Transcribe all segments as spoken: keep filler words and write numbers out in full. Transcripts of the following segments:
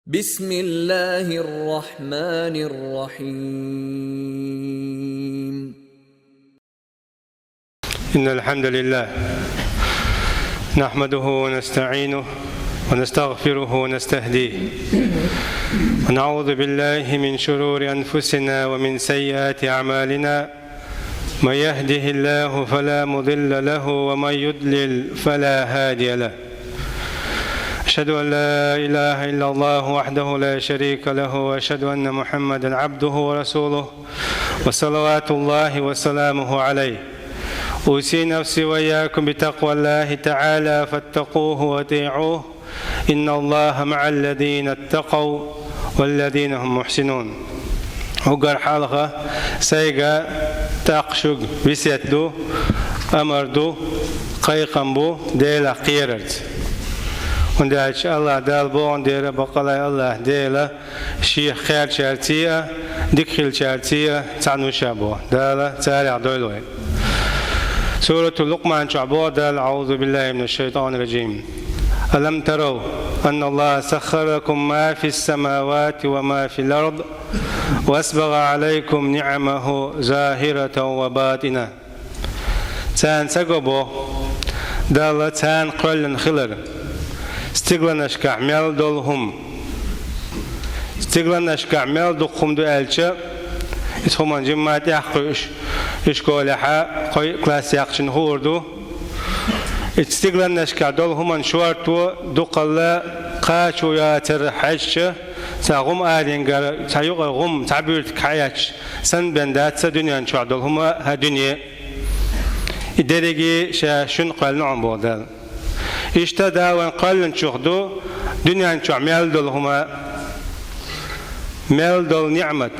بسم الله الرحمن الرحيم. إن الحمد لله نحمده ونستعينه ونستغفره ونستهديه، ونعوذ بالله من شرور أنفسنا ومن سيئات أعمالنا. من يهده الله فلا مضل له، ومن يضلل فلا هادي له. أشهد أن لا إله إلا الله وحده لا شريك له، وأشهد أن محمدا عبده ورسوله، وصلوات الله وسلامه عليه. أوصي نفسي وإياكم بتقوى الله تعالى، فاتقوه وأطيعوه، إن الله مع الذين اتقوا والذين هم محسنون. Уггар хьалха сайга, тӀаккха шуга весет ду, амар ду, кхайкхам бу Делах кхерарца. ХӀунда аьлча АллахӀ Дала боху дера, баккъалла АллахӀ Дела Шех кхаьрчаьрций а, дика хилчаьрций а цхьаьна ву Ша боху. Дала царех дойла вай. Суратул Лукъман чохь боху Дала: أعوذ بالله من الشيطان الرجيم. ألم تروا أن الله سخر لكم ما في السماوات وما في الأرض وأسبغ عليكم نعمه ظاهرة وباطنة. Царна ца го боху, Дала царна кхоьллина хилар, стигланашкахь мел долу хӀума. Стигланашкахь мел дукха хӀума ду аьлча, иза хӀуманна жимма тӀехь кхуьуш, ишколехьа кхой класс яьккхачунна хуур ду. Иза стигланашкахь долу хӀуманна шорто дукхалла кхачо яцар хьаьжча, цхьа гӀум аренгара, цхьа юкъара гӀум, цхьа буьртиг хьаэцча, санна бен дац ца дуьнен чохь долу хӀума, хӀа дуьне. И дерриге Ша шуна кхоьллина хьуна боху Дала. Иштта Дала вайн кхоьллинчух ду дуьнен чохь мел долу хӀума, мел долу ниъмат.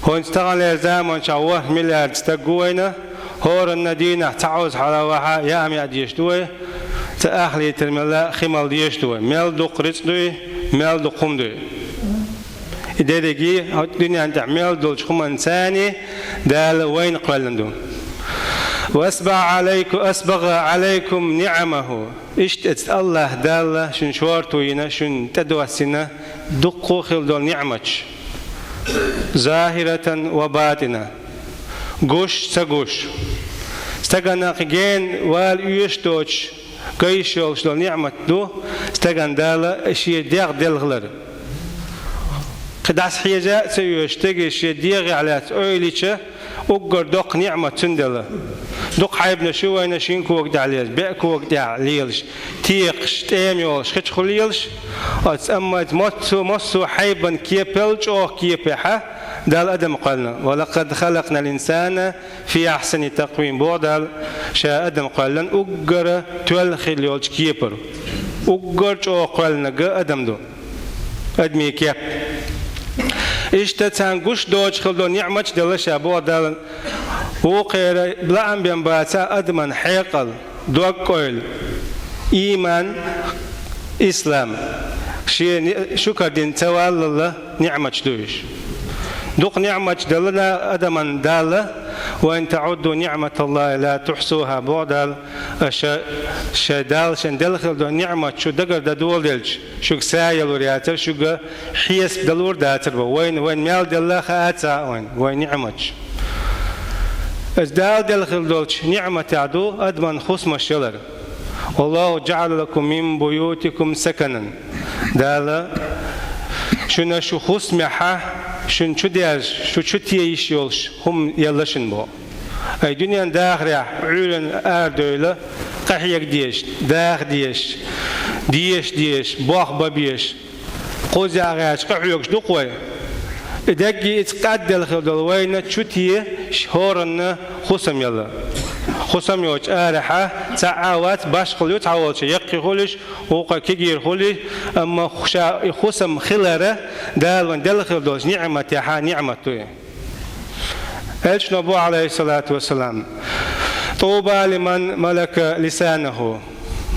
ХӀинца таханлера заманчохь ворхӀ миллиард стаг ву вайна, хӀоранна дийнахь цхьа Ӏовза хьала вахьа, яа-м яа дезаш ду вай, цхьа ах литр мелла хи мала дезаш ду вай. Мел дукха рицкъ дуй, мел дукха хӀума дуй. И дерриге хӀокху дуьнен тӀехь мел долчу хӀуманна царний Дала вайна кхоьллина ду. وأسبغ عليكم، أسبغ عليكم نعمه. Иштта эцна АллахӀ Далла шуна шорто йина, шуна тӀедоссийна дуккха а хилла долу ниъматаш. ظاهرة وباطنة. Гуш, ца гуш. Стагана кхин гена вала оьшуш доцуш, ган йиш йолуш долу ниъмат ду, стагана Дала шен дегӀ делла хилар. Кхин дӀасахьежа а ца оьшу, стеге шен дегӀехь лаьцна ойла йича, уггар доккха ниъмат цуьнан делла. Дукха хьайбанаш ю вайна шина кога тӀехь лелаш, беа кога тӀехь лелаш, текхаш, тӀема йолуш, хи чу хуьлуш лелаш. Оцу амма массо-, массо а хьайбан кепал чӀогӀа кепехьа Дала адам кхоьллина. ولقد خلقنا الإنسان في أحسن تقويم. Боху Дала, Ша адам кхоьллина уггара тоьлла хилла йолчу кепара. Уггар чӀогӀа кхоьллинарг адам ду. Адамийн кеп. Иштта царна гуш доцуш хилла долу ниъматаш делла Ша, боху Дала. Вукхеран лаам бен бац адаман хьекъал, дог-ойла, ийман, ислам. Шен ни-, шукар дина ца валлал ниъматаш ду уьш. Дукха ниъматаш делла адаман Дала, وإن تعدوا نعمة الله لا تحصوها, боху Дала, аша шайн Дала шайн делла хилла долу ниъмат шу дагардан доладелча, шуьга са ялур яцара, шуьга хьесап далур дацара боху. Вайна, вайна мел делла хаа ца вайна, вайн ниъматаш. Иза Дала делла хилла долчу ниъматехь ду адаман хӀусамаш ялар. والله جعل لكم من بيوتكم سكنا. Дала шуна шу хӀусамехьа, шуна чу дезаш, шу чу те йиш йолуш хӀума елла шуна боху. Ай дуьненан дахарехь Ӏуьйранна арадевлла, къахьега дезаш, даха дезаш, деша дезаш, болх бан безаш, кхузза гӀерташ къахьоьгуш ду-кх вай. И дерриге иза къадделла хилла долу вайна чу те хӀоранна хӀусам елла. ХӀусам йоцуш арахьа цхьа а вац, башхалла ю цхьаволчу, яккхий хуьлуш, вукхо кегийра хуьлий, амма Ша и хӀусам хилар Дала вайна делла хилла долчу ниъматехьа ниъмат ду и. Элчано боху, عليه الصلاة والسلام: طوبى لمن ملك لسانه.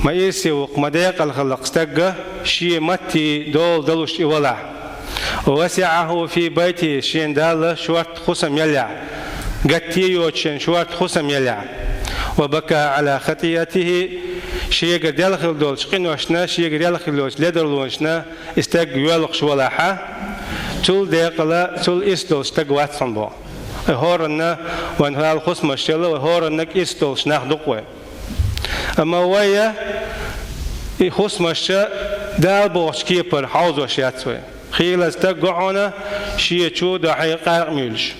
Ма ирсе ву-кх, ма декъала хилла-кх стаг, шен матте дола далуш и валахь. ووسعه في بيته, шена Дала шорта хӀусам еллехь, гатте йоцуш шена шорта хӀусам еллехь. وبكى على خطيئته, шегара делла хилла долчу къиношна, шегара делла хилла долчу ледарлонашна и стаг йоьлхуш валахь, цул декъала, цул ирс долуш стаг вац хьуна боху. Вай хӀоранна, вайн хьалха хӀусамаш елла, вай хӀораннаг ирс долуш нах ду-кх вай. Амма вай и хӀусамаш Дала бохучу кепара хьовзош яц вай. Хийла стаг го хьуна, шен чу дохьий къаьркъа муьйлуш.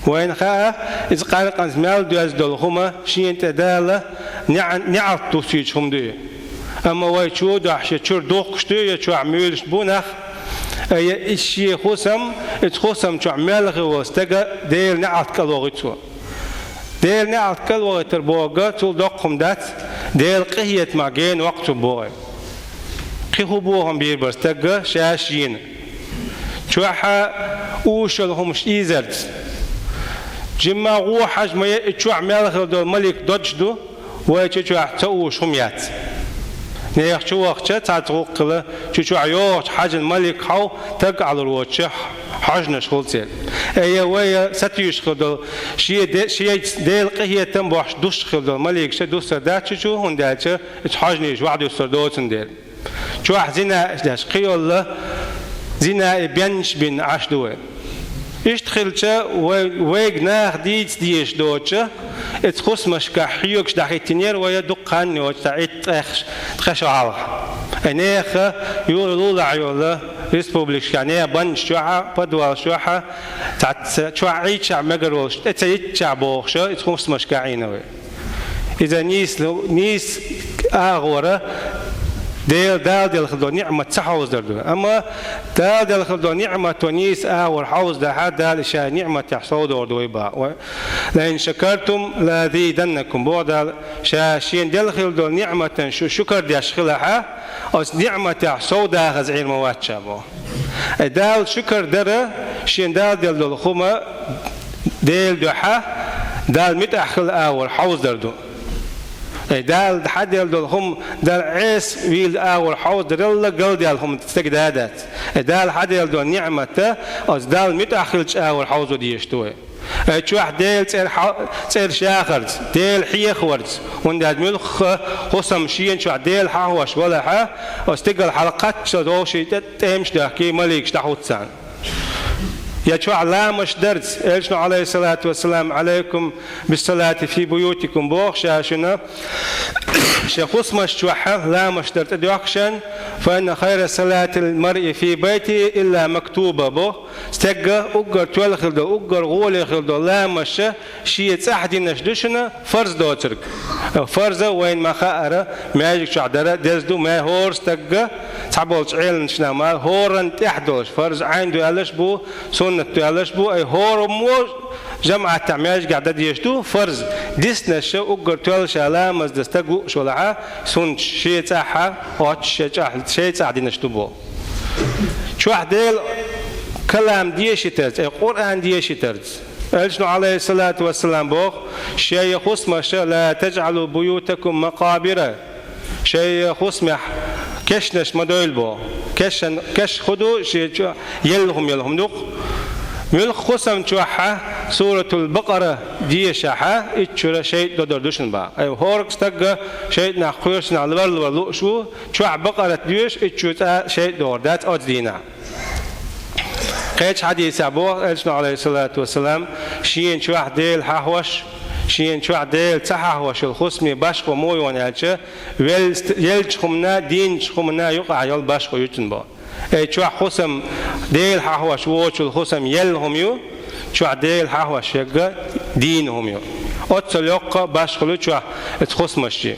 Вайна хаьа, иза къаьркъанца мел доьзна долу хӀума шена тӀе Дала неӀ-, неӀалт туссуьйтуш хӀума ду и. Амма вай чу дохьий шен чуьра духкуш ду я чохь муьйлуш бу нах, я иза шен хӀусам, иза хӀусам чохь мел хилла волу стага Делан неӀалт кӀелвохуьйту цо. Делан неӀалт кӀелвохуьйтур бохург цул доккха хӀума дац, Делан къинхетамах гена воккху цо боху. Кхин хӀун бохам бийр бара стага ша шена? Чохь а уьш йолу хӀумаш ийзарца. Жимма гӀо хьажа ма яй, и чохь мел хилла долу малик додуш ду, вай чу чохь ца уьш хӀума яц. Нехан чу вахча, цхьацца гӀуллакх хилла, чу чохь йогӀучу хьаьжин малик хьовха, таг Ӏалур воцуша хьожанаш хуьлу церан. Э, я вай сатуьйсуш хилла долу, шен де-, шен Делан къинхетам бохьуш дуссуш хилла долу маликаш дуссур дац чу чу, хӀунда аьлча иза хьожанаш ваьӀда дуссур доцун дела. Чохь зина деш кхийолла, зина и беннаш бина Ӏаш ду вай. Иштта хилча, вай, вайга наха дийца дезаш доцуш, иза хӀусамашкахь хьоьгуш дӀахӀиттинера вай дуккха хан йоцуш, цхьа итт ткъех, ткъе шо хьалха. Ай нехан юха лулахь йолу республикашкахь нехан баннаш чохь а, подвалаш чохь а, цхьацца чохь Ӏийча мегар волуш, тӀе ца йитча бохуш, иза хӀусамашкахь Ӏийна вай. Иза нийса, нийса агӀора Дела, Дала делла хилла долу ниӀмат ца хьовзадар ду. Амма Дала делла хилла долу ниӀмато нийса агӀора хьовзадахь, Дала ша ниӀматех совдор ду вай боху. «Ла ин шакартум ла азиданнакум», боху Дала, ша шена делла хилла долу ниӀматан шу шукар деш хилахь, оцу ниӀматех совдахаза Ӏийр ма вац ша боху. Ай Дала шукар дара, шена Дала делла долу хӀума Делан дуьхьа, Далла муьтӀахь хилла агӀор хьовзадар ду. Ай Дала хьаделла долу хӀума Далла Ӏеса вийла агӀор хьовзадаралла галдаьлла хӀума стеган да дац. Ай Дала хьаделла долу ниӀмат, оцу Далла муьтӀахь хиллачу агӀор хьовзо дезаш ду вай. Ай чохь Делан цӀер хьа-, цӀераш яхарца, Дела хьехаварца, хӀунда аьлча муьлхха хӀусам шена чохь Дела хьахош валахь, оцу стигала хьалакхаччалц вовшийн тӀе-, тӀемаш дохкий, маликаш дӀахӀутту царна. Я чохь ламазаш дарца, Элчано, Ӏалайхиссалату вассалам, «Ӏалайкум биссалати фи буютикум», боху ша шуна, шен хӀусамаш чохь ламазаш дар тӀедоьхкушан, «фа инна хайра салатил маръи фи байтихи илла мактуба», боху, стеган уггар тоьлла хилла долу, уггар гӀоле хилла долу ламазаш шен цӀахь динарш ду шуна, фарз доцург. Фарза вайна ма хаара, маьждиг чохь дара деза ду, ма хӀора стагга, цхьаболчу Ӏеламнаха ма хӀоранна тӀехь долуш, фарз Ӏайн ду аьлларш бу, суннат ду аьлларш бу, ай хӀораммо жамаӀатехь маьждигехь дан дезаш ду, фарз диснарш уггар тоьлла ша ламаз дан стаг лууш валахь, суннаташ шен цӀахь, оццу шен цӀахь, шен цӀахь динарш ду боху. Чохь Делан калам дешийтарца, ай Къуръан дешийтарца. Элчано, Ӏалайхиссалату вассалам, боху, шайн хӀусамаш, «ла таджӀалу буютакум макъабира», шайн хӀусамехь кешнаш ма дойла боху. Кешан, кеш хӀун ду, шен чу елла хӀума, елла хӀума ду-кх. Муьлхха хӀусам чохь а Суратул Бакъара дешахь, итт чуьра шайтӀа додор ду шуна боху. Ай хӀора стагга шайтӀанах кхоьруш цунах лар-лар лууш ву, чохь Бакъарат доьшу, итт чуьра цкъа шайтӀа догӀур дац оцу дийнахь. Кхечу хьадисехь боху Элчано, Ӏалайхиссалату вассалам, шена чохь Дела хьахош, шена чохь Дела ца хьахош йолу хӀусаме башхо муха ю аьлча, велст-, еллачу хӀумана, дийначу хӀумана юкъахь йолу башхо ю цуьнан боху. Ай чохь хӀусам Дела хьахош воцчул хӀусам елла хӀума ю, чохь Дела хьахош ерг дийна хӀума ю. Оццул йоккха башхалла ю чохь оцу хӀусамашчий.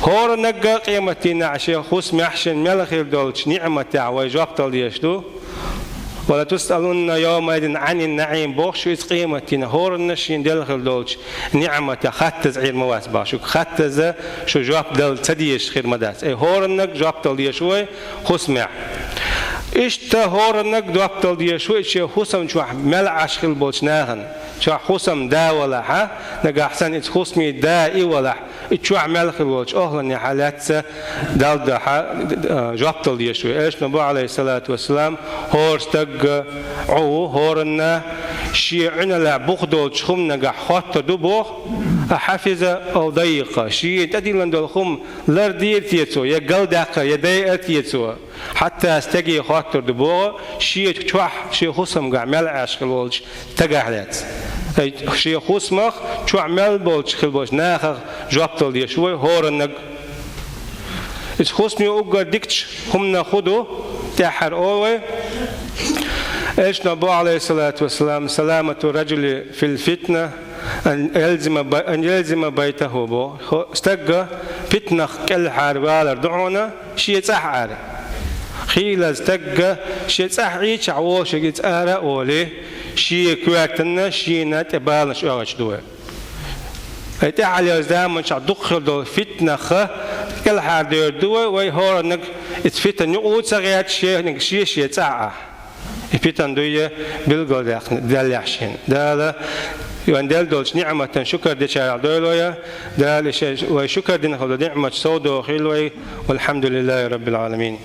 ХӀораннаг къематдийнахь шен хӀусамехь шена мел хилла долчу ниӀматех вай жоп дала дезаш ду. «Ва ла тусъалунна йовмаизин Ӏанин наӀим», боху шу, иза къематдийнахь хӀоранна шена делла хилла долчу ниӀматех хаттаза Ӏийр ма вац боху. Шуьга хаттаза шу жоп дала ца дезаш хир ма дац. Ай хӀораннаг жоп дала дезаш вай хӀусамехь. Иштта хӀораннаг жоп дала дезаш вай шен хӀусам чохь мел Ӏаш хилла болчу нахана. Чохь хӀусам да валахь, нагахь санна иза хӀусаме да и валахь, и чохь мел хилла волчу охӀланехь лаьцна Далла дуьхьа, а, жоп дала дезаш вай. Элчано боху, Ӏалайхиссалату вассалам, хӀора стагга Ӏу ву, хӀоранна шен Ӏуьналла бух долчу хӀуманагахь хоттур ду боху, أحفظ أو ضيق, шена тӀедиллина долу хӀума лардийра те цо, я галдаьккхира, я дайира те цо. Хьатта стеге хоттур ду боху, шен чохь, шен хӀусамгахь мел Ӏаш хила волчу стагах лаьцна. Ай, шен хӀусамах чохь мел болчу хила болчу нахах жоп дала дезаш ву вай хӀораннаг. Иза хӀусаме уггар дикачу хӀуманах хӀун ду, тӀаьххьара олу вай. Элчано боху, Ӏалайхиссалату вассалам: سلامة الرجل في الفتنة أن يلزم ب-، أن يلزم بيته боху. Хо-, стагга питнах кӀелхьара валар ду хьуна шен цӀахь ара. Хийла стагга шен цӀахь Ӏийчахь волуш иза ара а волий, шен коьртанна, шена тӀе баланаш оьгӀуьйтуш ду вай. Ай тӀаьххьара заманчохь дукха хир долу фитнаха кӀелхьардевр ду вай, вай хӀораннаг иза фитан юкъа ца гӀерташ, шен, шен-шен цӀахь а. И питан дуй билгалдаьккхина деллехь шена. Дала вайн делла долчу ниӀматан шукар дечарах дойла вай, Дала и шен вай шукар дина хилла ниӀмат совдохийла вай. والحمد لله رب العالمين.